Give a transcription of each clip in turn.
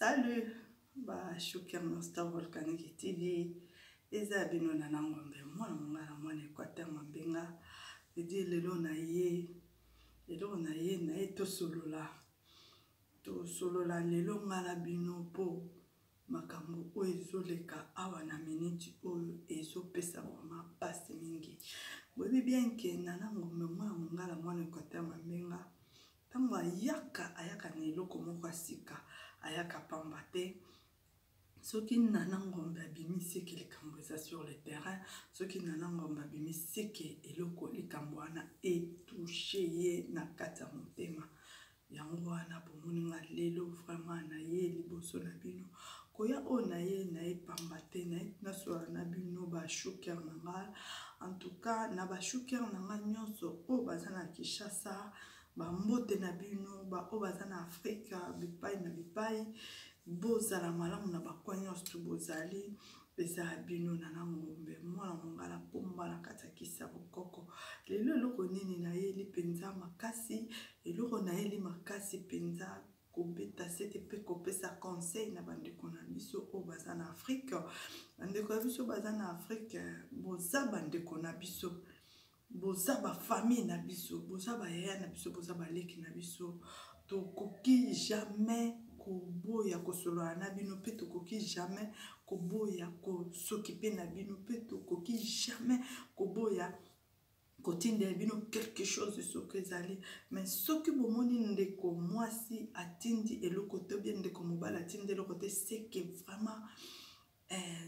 Salut ba Shuker Monster Volcanique TV eza ya bino na Ngombe mwana mongala mwana Equateur Mambenga edi lelo na ye eloko na ye na ye tosolola tosolola lelo nga na bino mpo makambo oyo ezoleka awa na miniti oyo ezopesa vraiment mpasi mingi. Boyebi bien ke Nana Ngombe mwana mongala mwana Equateur Mambenga Ntango ayaka, ayaka na eloko moko ya sika, ayaka pamba te. Soki Nana Ngombe abimi seke likambo eza sur le terrain, soki Nana Ngombe abimi seke eloko likambo wana etouche ye na kati ya motema. Yango wana bomoni nga lelo vraiment naye liboso na bino. Koya oyo naye, naye pamba te, naye nasolola na bino ba chouker na nga. En tout cas na ba chouker na nga nyonso oyo baza na Kinshasa, ba mbote na bino, ba oyo baza na Afrika bipai na bipai, bozala malamu na ba coin nyonso tu bozali. Eza ya bino Nana Ngombe, mwana mongala pomba na kati ya kisi ya bokoko. Lelo eloko nini nayeli mpenza makasi, eloko nayeli makasi mpenza kobeta sete mpe kopesa conseil na bandeko na biso oyo baza na Afrique. Bandeko ya biso baza na Afrique, boza bandeko na biso, boza ba famille na biso, boza ba yaya na biso, boza baleki na biso. Tokoki jamais koboya kosolola na bino, mpe tokoki jamais koboya kosokipe na bino, mpe tokoki jamais koboya kotindela bino quelque chose soki ezali. Mais soki bomoni ndeko mwasi atindi eloko te, bien ndeko mobali atindi eloko te, c'est que vraiment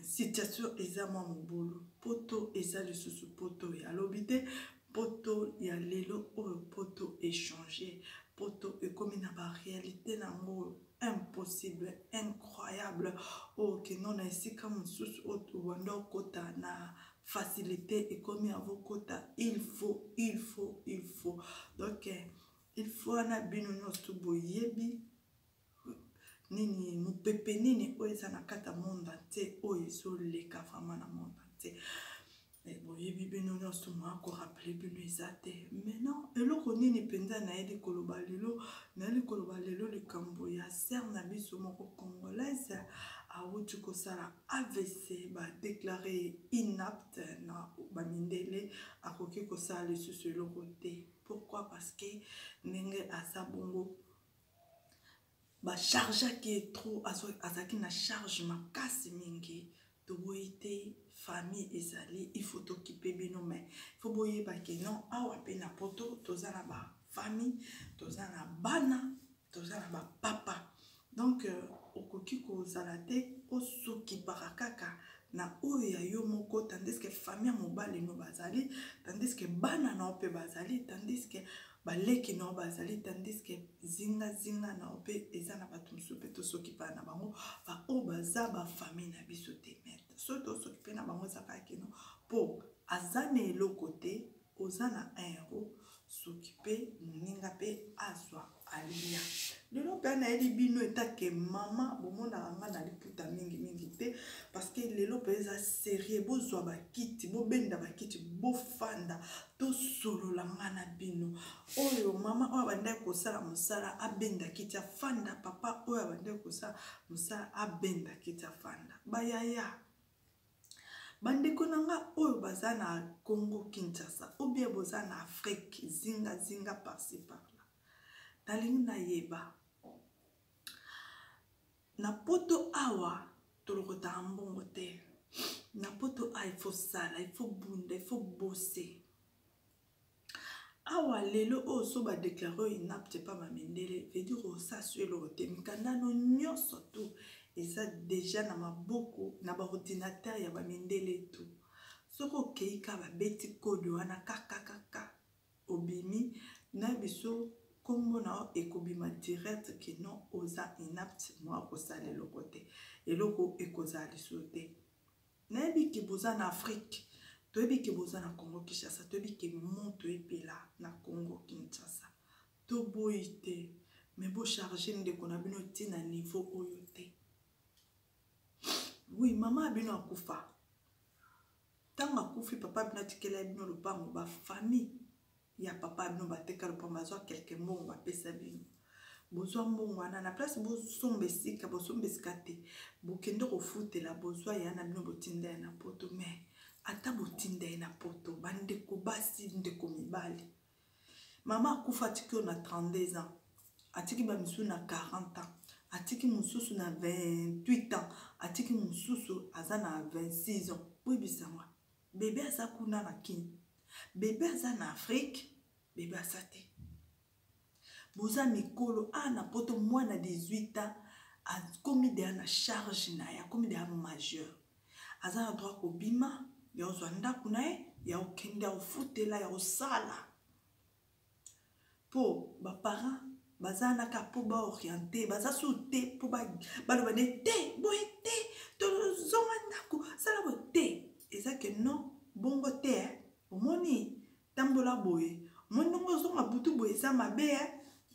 situation eza mwa mobulu. Poto eza lisusu poto ya lobi te, poto ya lelo oyo poto échanger, poto ekomi na ba réalité nango impossible, incroyable, oyo keno na esika mosusu oyo tobanda okota na facilité ekomi avokota il faut, il faut, il faut. Donc il faut wana bino nyonso boyebi nini mopepe nini oyo eza na kati ya monde entier, oyo ezoleka vraiment na monde entier. Boyebi bino nyonso, mwa korappeler bino eza te. Maintenant eloko nini mpenza nayeli koloba lelo? Nayeli koloba lelo likambo ya sœur na biso moko congolaise awuti kosala AVC, badéclarer inapte na bamindele, akoki kosala lisusu eloko te. Pourquoi? Parce que ndenge aza bongo, bachargeaki ye trop, azalaki na charge makasi mingi. Toboyi te, famille ezali, il faut tokipe bino, mais il faut boyeba ke non, awa mpe na poto toza na bafamille, toza na bana, toza na bapapa. Donc okoki kozala te osokipaka kaka na oyo ya yo moko, tandis que famille ya mobali no bazali, tandis que bana na yo mpe bazali, tandis que baleki na yo bazali, tandis que zingazinga na yo mpe eza na bato mosusu mpe tosokipaka na bango, baoyo baza bafamille na biso te. Mais soki tosokipe na bango, eza kaka keno mpo aza na eloko te, oza na 1 euro, soki mpe moninga mpe azwa alia. Lelo mpe nayeli bino etake mama, bomonaka nga na liputa mingimingi te, parce que lelo mpe eza sérieux. Bozwa bakiti, bobenda bakiti, bofanda, tosolola nga na bino. Oyo mama oyo abandaki kosala mosala abenda kiti afanda, papa oyo abandaki kosala mosala abenda kiti afanda, bayaya, bandeko na nga oyo baza na Congo Kinshasa ou bien boza na Afrique zinga zinga, par-ci par-là. Nalingi nayeba, na poto awa tolokotaka mbongo te. Na poto awa il faut sala, il faut bunda, il faut bosser. Awa lelo oyo so badéclarer oyo inapte pa bamindele, veut dire osala so eloko te. Mikanda no nyonso tu eza déjà na maboko na baordinateur ya bamindele tu. Soki okei ka babeti code wana kakakaka, obimi na biso, nkombo na yo ekobima direct ke non, oza inapte, mwa kosala eloko te, eloko ekozala lisusu te. Nayebi ke boza na Afrique, toyebi ke boza na Congo Kinshasa, toyebi ke moto epela na Congo Kinshasa, toboyi te, mais bocharge ndeko na bino ntina niveau oyo te. Oui, mama ya bino akufa. Ntango akufi, papa bino atikela bino lopango, bafamille ya papa bino bateka lopango, bazwa quelque mbongo, bapesa bino. Bozwa mbongo wana na place bosomba esika, bosomba esika te, bokende kofutela, bozwa ya na bino, botinda ye na poto. Mais ata botinda ye na poto, bandeko basi, ndeko mibali, mama akufa, atiki oyo na 32 ans, atiki bamisusu na 40 ans, atiki mosusu na 28 ans, atiki mosusu aza na 26 ans. Boyebisanga, bebe aza kuna na Kini, bebe aza na Afrique, bebe aza te. Boza mikolo a na poto, mwana 18 ans akomi deya na charge na ye, akomi deya majeur, aza na droit kobima, ya kozwa ndako na ye, ya kokende, ya kofutela, ya kosala. Mpo baparent baza naka mpo baoriente, baza su te mpo baloba nde te boye te, tozonga ndako, sala boye te. Eza ke non, bongo te. Omoni, tambola boye, omoni ndenge ozonga butu boye, eza mabe.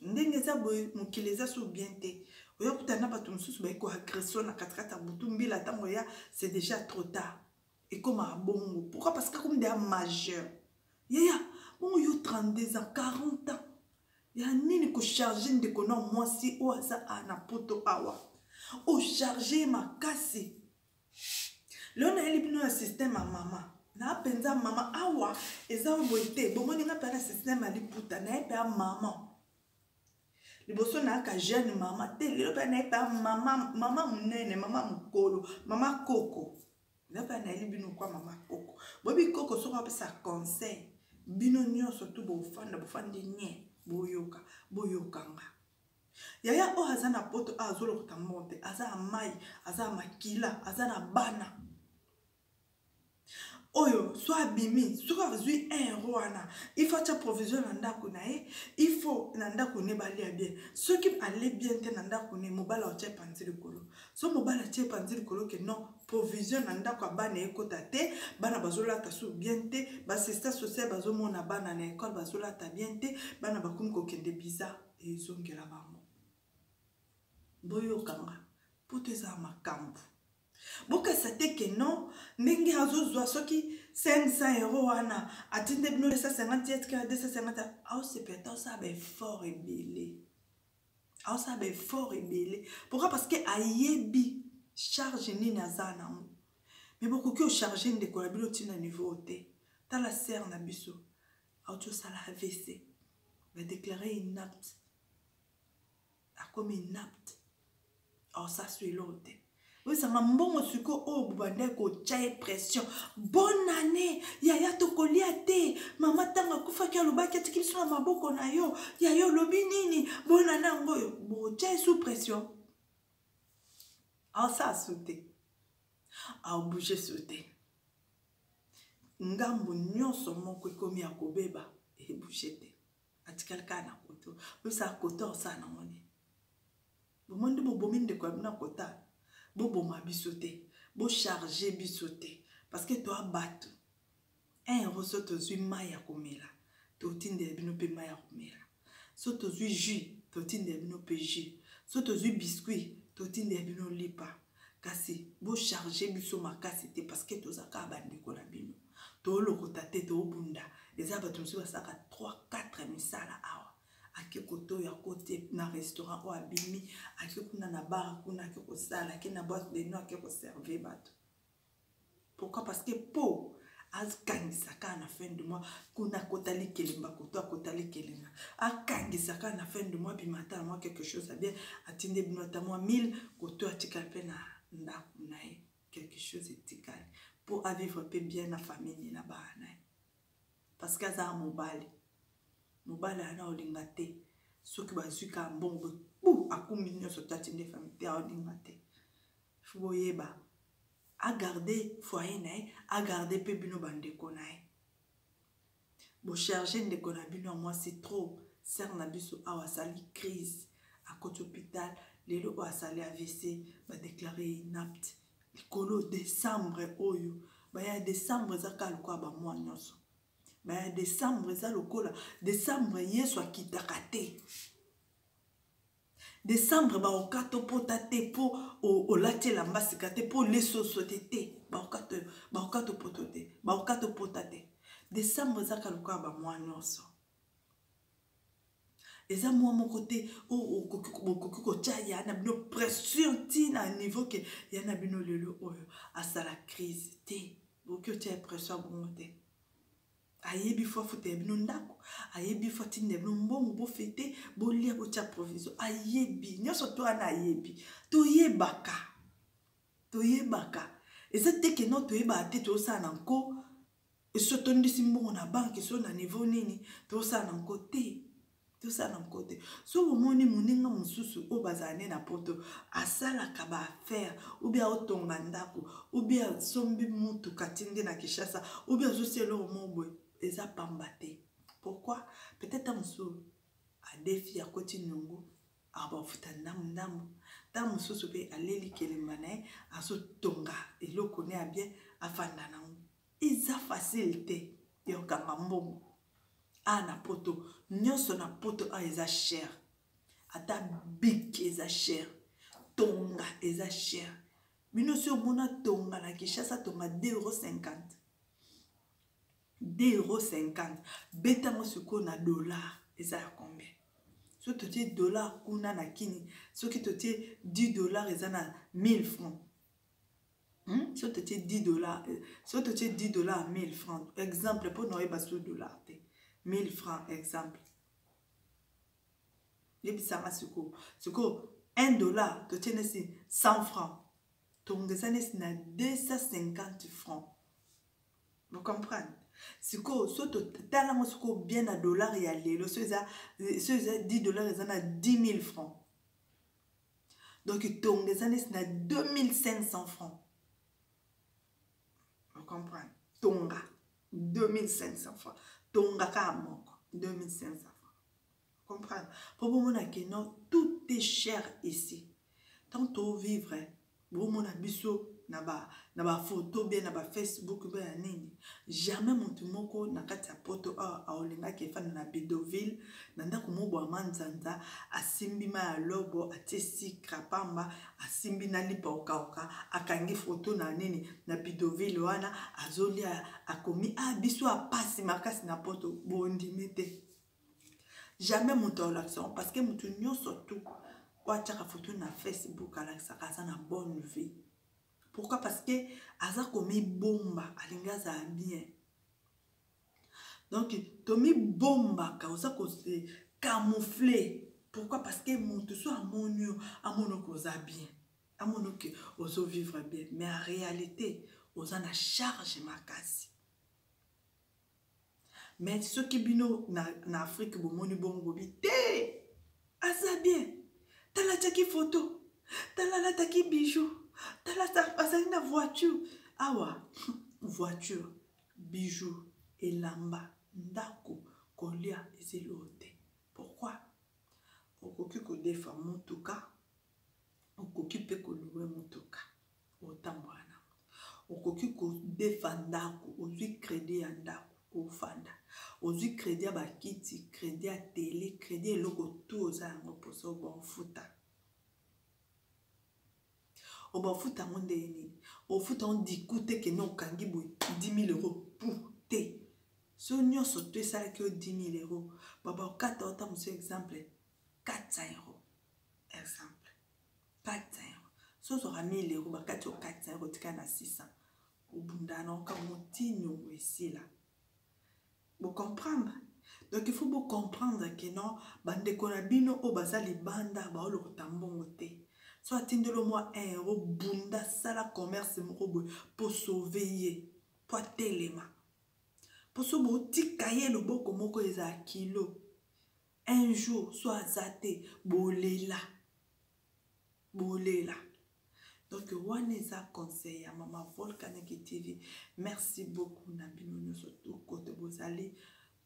Ndenge eza boye, mokili eza so bien te. Oya kutana na bato mosusu baye koagression na katikati ya butu, mbila ntango oya, c'est déjà trop tard. Ekomaka bongo. Pourquoi? Parce que akomi deya majeur. Yaya, bongo yo 32 ans, 40 ans, ya nini kocharge ndeko na mwasi oyo aza a na poto awa? Ocharge makasi. Lelo nayeli bino ya systeme ya mama na mpenza. Mama awa eza boye te. Bomoni nga mpe na systeme ya liputa, naye mpe ya mama. Liboso nayaka jeune mama te, lelo mpe naye mpe ya mama, mama monene, mama mokolo, mama koko. Nga mpe nayeli bino kwa mama koko. Boyebi koko, soki apesa conseil, bino nyonso tu bofanda, bofandi nye, boyoka, boyokanga. Yaya oyo aza na poto, oyo azolokota mbongo te, aza na mai, aza na makila, aza na bana oyo. So abimi, soki azwi 1 euro wana, il faut atya provision na ndako na ye, il faut na ndako ne balia bien. Soki ale bien te na ndako ne, mobali aotya epanzi likolo. So mobali atie epanzi likolo ke non, provision na ndako ya bana ekota te, bana bazolata su bien te, basista social bazomona bana na ekole bazolata bien te, bana bakomi kokende bizarre, ezongela bango. Boyokanga, poto eza makambo. Bokasa te ke non, ndenge azozwa soki 500 euro wana, atinde bino 250, etikala 250, aosepela te. Aosala baeffort ebele, aosala baeffort ebele. Pourquoi? Parce que ayebi charge nini aza nango. Mais bokoki ocharge ndeko na bino ntina niveau te. Tala sere na biso auti osala AVC, badéclare inapte, akomi inapte, aosala so eloko te. Oyesanga mbongo sikoyo oyo bobandaki kotya ye pression: "Bonne année yaya, tokolia te. Mama ntango akufaki alobaki atiki biso na maboko na yo. Yaya, olobi nini? Bonne année." Yango oyo botya ye sous pression, aosala su te, aobouge su te. Ngambo nyonso moko ekomi ya kobeba, ebouge te, atikali kaka na koto. Oyesaka koto, osala nango nini? Bomoni nde bobomi ndeko ya bino akota. Boboma biso te, bocharge biso te, parce que toa bato. 1 euro, so tozwi mai ya komela, totindela bino mpe mai ya komela. So tozwi jus, totindela bino mpe jus. So tozwi biscuit, totindela bino lipa. Kasi bocharge biso makasi te, parce que toza kaka bandeko na bino. Toolokota te, toobunda. Eza bato mosusu basalaka 3 4 misala awa. Ake kote oyo, akote na restaurant oyo, abimi, ake kuna na bar kuna, ake kosala, ake na boîte de nuit, ake koserve bato. Pourquoi? Parce que po akangisa kaka na fin de mois. Kuna akota likelemba, koto akota likelemba, akangisa kaka na fin de mois, bima ata na mwa quelque chose ya bien, atindi bino ata mwa 1000. Koto atikali mpe na ndako na ye quelque chose etikali mpo avivre mpe bien na famille na bana na ye, parce que aza mobali. Mobali ana olinga te soki bazwi kaka mbongo bu, akumbi nyonso to atindi famille te, aolinga te. Fo boyeba agarde foyer na ye, agarde mpe bino bandeko na ye. Bocharge ndeko na bino ya mwasi trop. Sere na biso awa asali crise, akoti hôpital. Lelo oyo asali AVC, badéclare inapte. Likolo décembre oyo baya, décembre eza kaka lokola bamwa nyonso baya. Décembre eza lokola décembre Yesu akitaka te. Décembre baoka topota te mpo olati elamba sika te, mpo olesoso te te, baoka topoto te, baoka topota te. Décembre ezaka lokola bamwa nyonso. Eza mwa moko te oyo bokoki kotya ya na bino pression ti na niveau ke ya na bino lelo oyo asala crise te. Bokoki otya ye pression ya bongo te. Ayebi fo afuta ya bino ndako, ayebi fo atinda ya bino mbongo bofete, bolia, botya provision, ayebi nyonso to wana ayebi. Toyebaka, toyebaka eza te ke no toyebaka te, tozosala na nko eso tondisi mbongo na banke so na niveau nini, tozosala na nko te, tosala na nko te. So bomoni moninga mosusu oyo bazala nde na poto asalaka baaffaire, obi aotonga ndako, obi asombi motuka tindi na Kinshasa, obi azosala eloko moko boye, eza pamba te. Pourquoi? Peut-être mosusu adefi akoti niongo, abafuta ndambu ndambu. Ntango mosusu mpe aleli kelemba na ye, azotonga eloko ne ya bien, afanda nango. Eza facile te ya kokanga mbongo awa na poto. Nyonso na poto awa eza cher, ata bik eza cher, tonga eza cher. Bino si omona tonga na Kinshasa, tonga 2,50 euro, 2,50 euro, betango sikoyo na dollar eza ya combien? So totie dollar kuna na kini, soki totie 10 $ eza na 1000 francs. So totie 10 $, so totie 10 $ 1000 francs, exemple, mpo na oyeba so dollar te 1000 francs, exemple, yebisanga sikoyo. Sikoyo 1 $ totie nesi 100 francs, tonga eza nesi na 250 francs. Vous comprendre? Sikoyo so totalango sikoyo bien na dollar ya lelo, so eza 10 $ eza na 10 000 francs, donc tonga eza nesi na 2500 francs. Vous comprendre? Tonga 2500 francs, tonga kaka moko 2500 francs. Comprendre? Mpo bomona ke non, tout est cher ici. Tant tovivre, bomona biso na bafoto bien na bafacebook be ya nini, jamais motu moko na kati ya poto awa aolingaki efanda na bidonville, na ndako moko ya manzanza, asimbi ma ya lobo, atie sikra pamba, asimbi na lipa okauka, akangi foto na nini na bidonville wana, azolia, akomi a ah, biso apasi makasi na poto. Bondimi te, jamais moto alakisa, parce que moto nyonso tu oyo atiaka foto na Facebook alakisaka aza na bonne vie. Pourquoi? Parce que aza komibomba, alingi azala bien. Donc tomibombaka, oza kose camoufler. Pourquoi? Parce que moto so amoni yo, amoni oke oza bien, amoni oke ozovivre bien, mais en réalité oza na charge makasi. Mais soki bino na Afrique bomoni bongo, bobi te aza bien, tala atiaki photo, tala alataki bijou, tala azali na voiture. Awa voiture, bijou, elamba, ndako, kolia eza eloko te. Pourquoi? Okoki kodefa motuka, okoki mpe kolouer motuka otambola nango, okoki kodefa ndako, ozwi crédit ya ndako ofanda, ozwi crédit ya bakiti, crédit ya tele, crédit eloko tu oza yango mposa, obaofuta. Obafuta yango ndenge nini? Ofuta yango diku te, kende okangi boye 10 000 € pu te. So nyonso to esalaki yo 10 000 €, baba okata ota mosu, exemple 400 €, exemple 400 €. So ozwaka 1000 €, bakati yo 400 €, tika na 600, obundana okango ntiniongo esila. Bocomprendre? Donc il faut bocomprendre ke non, bandeko na bino oyo baza libanda baolokota mbongo te. So atindeli mwa 1 €, bunda, sala commerce moko boye mpo sauve ye, mpo atelema, mpo so botika ye loboko moko ezala kilo. Un jour so aza te, bolela, bolela. Donc wana eza conseil ya Mama Volcanique TV. Merci beaucoup na bino nyonso kote bozali.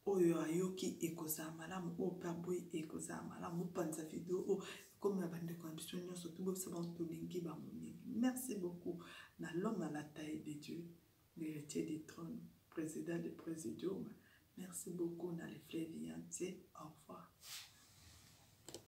Oyo ayoki ekozala malamu, oyo mpe aboyi ekozala malamu. Bopanza video oyo ekomi na bandeko na biso nyonso to bobisa bango, tolingi bango mingi. Merci beaucoup na l'homme à la taille de Dieu, l'héritier du trône, président de présidium. Merci beaucoup na les fleuves entier. Au revoir.